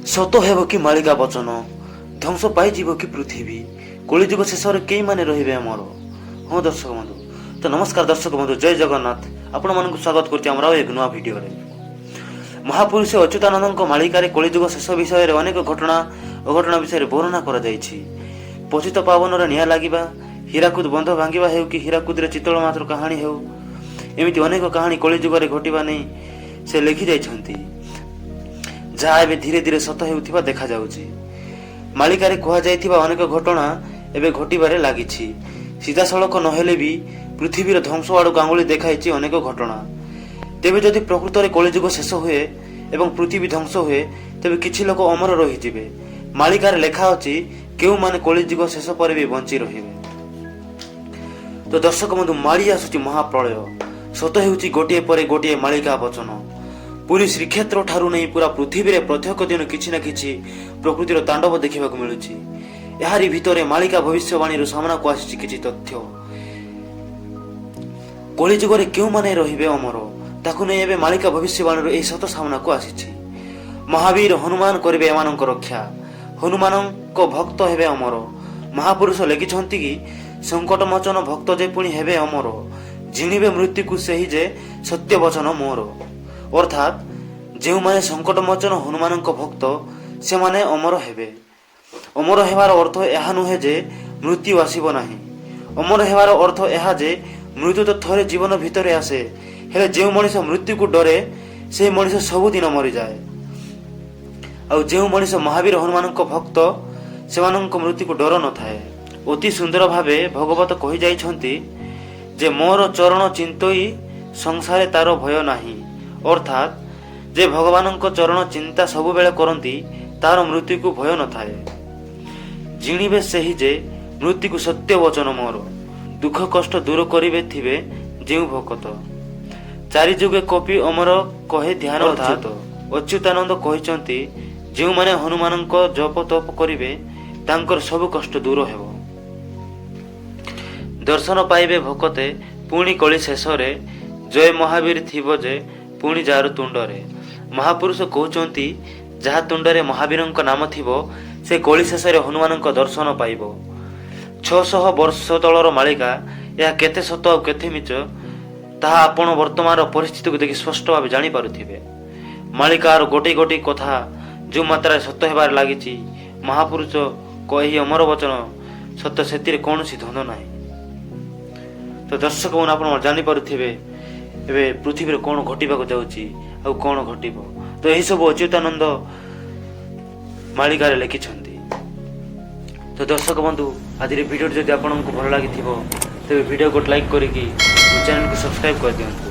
ସତ ହେବ କି ମାଳିକା ବଚନ? ଧ୍ୱଂସ ପାଇଯିବ କି ପୃଥିବୀ? କଳିଯୁଗ ଶେଷରେ କେଇମାନେ ରହିବେ ଆମର? ହଁ ଦର୍ଶକ ବନ୍ଧୁ, ତ ନମସ୍କାର ଦର୍ଶକ ବନ୍ଧୁ, ଜୟ ଜଗନ୍ନାଥ। ଆପଣମାନଙ୍କୁ ସ୍ୱାଗତ କରୁଛି ଆମର ଆଉ ଏକ ନୂଆ ଭିଡ଼ିଓରେ। ମହାପୁରୁଷ ଅଚ୍ୟୁତାନନ୍ଦଙ୍କ ମାଳିକାରେ କଳିଯୁଗ ଶେଷ ବିଷୟରେ ଅନେକ ଘଟଣା ଅଘଟଣା ବିଷୟରେ ବର୍ଣ୍ଣନା କରାଯାଇଛି। ପତିତ ପାବନରେ ନିଆଁ ଲାଗିବା, ହୀରାକୁଦ ବନ୍ଧ ଭାଙ୍ଗିବା ହେଉ କି ହୀରାକୁଦରେ ଚିତଳ ମାଛର କାହାଣୀ ହେଉ, ଏମିତି ଅନେକ କାହାଣୀ କଳିଯୁଗରେ ଘଟିବା ନେଇ ସେ ଲେଖି ଯାଇଛନ୍ତି, ଯାହା ଏବେ ଧୀରେ ଧୀରେ ସତ ହେଉଥିବା ଦେଖାଯାଉଛି। ମାଳିକାରେ କୁହାଯାଇଥିବା ଅନେକ ଘଟଣା ଏବେ ଘଟିବାରେ ଲାଗିଛି। ସିଧାସଳଖ ନହେଲେ ବି ପୃଥିବୀର ଧ୍ୱଂସ ଆଡ଼କୁ ଆଙ୍ଗୁଳି ଦେଖାଇଛି ଅନେକ ଘଟଣା। ତେବେ ଯଦି ପ୍ରକୃତରେ କଳିଯୁଗ ଶେଷ ହୁଏ ଏବଂ ପୃଥିବୀ ଧ୍ୱଂସ ହୁଏ, ତେବେ କିଛି ଲୋକ ଅମର ରହିଯିବେ। ମାଳିକାରେ ଲେଖା ଅଛି କେଉଁମାନେ କଳିଯୁଗ ଶେଷ ପରେ ବି ବଞ୍ଚି ରହିବେ। ତ ଦର୍ଶକ ବନ୍ଧୁ, ମାଡ଼ି ଆସୁଛି ମହାପ୍ରଳୟ। ସତ ହେଉଛି ଗୋଟିଏ ପରେ ଗୋଟିଏ ମାଳିକା ବଚନ। ପୁରୀ ଶ୍ରୀକ୍ଷେତ୍ର ଠାରୁ ନେଇ ପୁରା ପୃଥିବୀରେ ପ୍ରତ୍ୟେକ ଦିନ କିଛି ନା କିଛି ପ୍ରକୃତିର ତାଣ୍ଡବ ଦେଖିବାକୁ ମିଳୁଛି। ଏହାରି ଭିତରେ ମାଳିକା ଭବିଷ୍ୟବାଣୀରୁ ସାମ୍ନାକୁ ଆସିଛି କିଛି ତଥ୍ୟ। କଳିଯୁଗରେ କେଉଁମାନେ ରହିବେ ଅମର, ତାକୁ ନେଇ ଏବେ ମାଳିକା ଭବିଷ୍ୟବାଣୀରୁ ଏହି ସତ ସାମ୍ନାକୁ ଆସିଛି। ମହାବୀର ହନୁମାନ କରିବେ ଏମାନଙ୍କ ରକ୍ଷା। ହନୁମାନଙ୍କ ଭକ୍ତ ହେବେ ଅମର। ମହାପୁରୁଷ ଲେଖିଛନ୍ତି କି, ସଙ୍କଟମୋଚନ ଭକ୍ତ ଯେ ପୁଣି ହେବେ ଅମର, ଜିଣିବେ ମୃତ୍ୟୁକୁ ସେହି ଯେ ସତ୍ୟ ବଚନ ମୋର। ଅର୍ଥାତ୍ ଯେଉଁମାନେ ସଙ୍କଟମୋଚନ ହନୁମାନଙ୍କ ଭକ୍ତ, ସେମାନେ ଅମର ହେବେ। ଅମର ହେବାର ଅର୍ଥ ଏହା ନୁହେଁ ଯେ ମୃତ୍ୟୁ ଆସିବ ନାହିଁ। ଅମର ହେବାର ଅର୍ଥ ଏହା ଯେ ମୃତ୍ୟୁ ତ ଥରେ ଜୀବନ ଭିତରେ ଆସେ, ହେଲେ ଯେଉଁ ମଣିଷ ମୃତ୍ୟୁକୁ ଡରେ, ସେହି ମଣିଷ ସବୁଦିନ ମରିଯାଏ। ଆଉ ଯେଉଁ ମଣିଷ ମହାବୀର ହନୁମାନଙ୍କ ଭକ୍ତ, ସେମାନଙ୍କ ମୃତ୍ୟୁକୁ ଡର ନଥାଏ। ଅତି ସୁନ୍ଦର ଭାବେ ଭଗବତ କହିଯାଇଛନ୍ତି ଯେ ମୋର ଚରଣ ଚିନ୍ତଇ ସଂସାରେ ତାର ଭୟ ନାହିଁ। ଅର୍ଥାତ୍ ଯେ ଭଗବାନଙ୍କ ଚରଣ ଚିନ୍ତା ସବୁବେଳେ କରନ୍ତି, ତାର ମୃତ୍ୟୁକୁ ଭୟ ନଥାଏ। ଜିଣିବେ ସେହି ଯେ ମୃତ୍ୟୁକୁ ସତ୍ୟ ବଚନ ମୋର। ଦୁଃଖ କଷ୍ଟ ଦୂର କରିବେ ଥିବେ ଯେଉଁ ଭକତ। ଚାରି ଯୁଗେ କପି ଅମର କହେ ଧ୍ୟାନ। ଅର୍ଥାତ୍ ଅଚ୍ୟୁତାନନ୍ଦ କହିଛନ୍ତି, ଯେଉଁମାନେ ହନୁମାନଙ୍କ ଜପ ତପ କରିବେ, ତାଙ୍କର ସବୁ କଷ୍ଟ ଦୂର ହେବ। ଦର୍ଶନ ପାଇବେ ଭକତେ ପୁଣି କଳି ଶେଷରେ, ଜୟ ମହାବୀର ଥିବ ଯେ ପୁଣି ଯାର ତୁଣ୍ଡରେ। ମହାପୁରୁଷ କହୁଛନ୍ତି, ଯାହା ତୁଣ୍ଡରେ ମହାବୀରଙ୍କ ନାମ ଥିବ, ସେ କଳି ଶେଷରେ ହନୁମାନଙ୍କ ଦର୍ଶନ ପାଇବ। 600 ବର୍ଷ ତଳର ମାଳିକା, ଏହା କେତେ ସତ ଆଉ କେତେ ମିଛ, ତାହା ଆପଣ ବର୍ତ୍ତମାନର ପରିସ୍ଥିତିକୁ ଦେଖି ସ୍ପଷ୍ଟ ଭାବେ ଜାଣିପାରୁଥିବେ। ମାଳିକାର ଗୋଟିଏ ଗୋଟିଏ କଥା ଯେଉଁ ମାତ୍ରାରେ ସତ ହେବାରେ ଲାଗିଛି, ମହାପୁରୁଷଙ୍କ ଏହି ଅମର ବଚନ ସତ୍ୟ, ସେଥିରେ କୌଣସି ଦ୍ୱନ୍ଦ୍ୱ ନାହିଁ। ତ ଦର୍ଶକ ମାନେ, ଆପଣ ଜାଣିପାରୁଥିବେ ଏବେ ପୃଥିବୀରେ କ'ଣ ଘଟିବାକୁ ଯାଉଛି ଆଉ କ'ଣ ଘଟିବ। ତ ଏହିସବୁ ଅଚ୍ୟୁତାନନ୍ଦ ମାଳିକାରେ ଲେଖିଛନ୍ତି। ତ ଦର୍ଶକ ବନ୍ଧୁ, ଆଜିର ଭିଡ଼ିଓଟି ଯଦି ଆପଣଙ୍କୁ ଭଲ ଲାଗିଥିବ, ତେବେ ଭିଡ଼ିଓ ଗୋଟେ ଲାଇକ୍ କରିକି ମୋ ଚ୍ୟାନେଲକୁ ସବସ୍କ୍ରାଇବ୍ କରିଦିଅନ୍ତୁ।